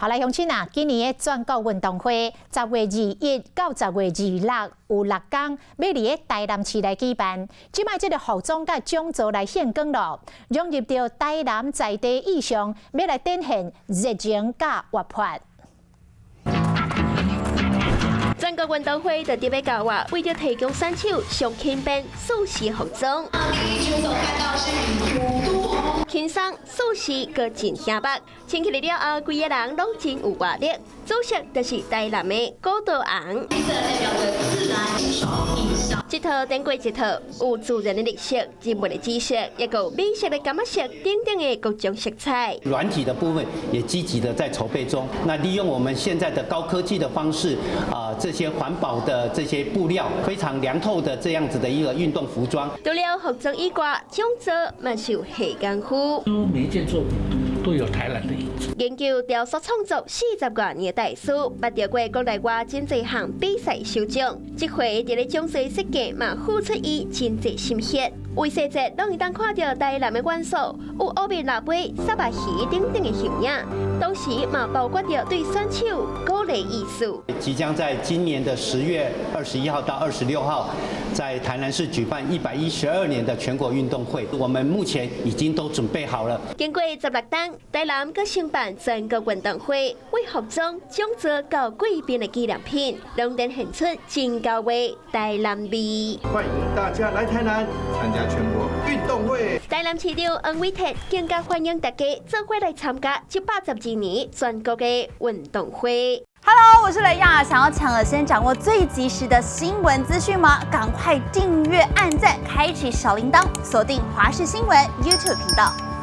好來，鄉親啊，今年的全國運動會10月21到10月26有6工，欲佇咧台南市來舉辦。這擺這个服裝佮獎座來獻光囉，融入著台南在地意象，欲來展現熱情佮活潑。全國運動會就佇欲到啊，為著提供選手上輕便舒適服裝，輕鬆舒適閣真顯目，穿起來了後，規个人攏真有活力。主色就是台南的古道紅，一套頂過一套，有自然的綠色、人文的知識，也有美食的柑仔色等等的各種色彩。軟體的部分也積極的在籌備中。那利用我們現在的高科技的方式，啊，這些環保的這些布料，非常涼透的這樣子的一個運動服裝。除了服裝以外，獎座嘛是有下功夫。每一件作品都有台南的影子。研究雕塑創作40多年的大師，捌著過國內外真濟項比賽首獎。這回佇咧獎座設計嘛，付出伊真濟心血。為細節攏會當看著台南的元素，有烏面蜊粿、虱目魚等等的形影，同時嘛包括著對選手鼓勵意思。即將在今年的10月21號到26號，在台南市舉辦112年的全國運動會。我們目前已經都準備好了。經過16冬，台南閣承辦全國運動會，為服裝、獎座到貴賓的紀念品，攏展現出真厚的台南味。歡迎大家來台南參加全國運動會。台南市長黃偉哲更加歡迎大家做伙來參加112年全國的運動會。 Hello，我是雷亞，想要搶先掌握最及時的新聞資訊嗎？趕快訂閱、按讚、開啟小鈴鐺，鎖定華視新聞 YouTube 頻道。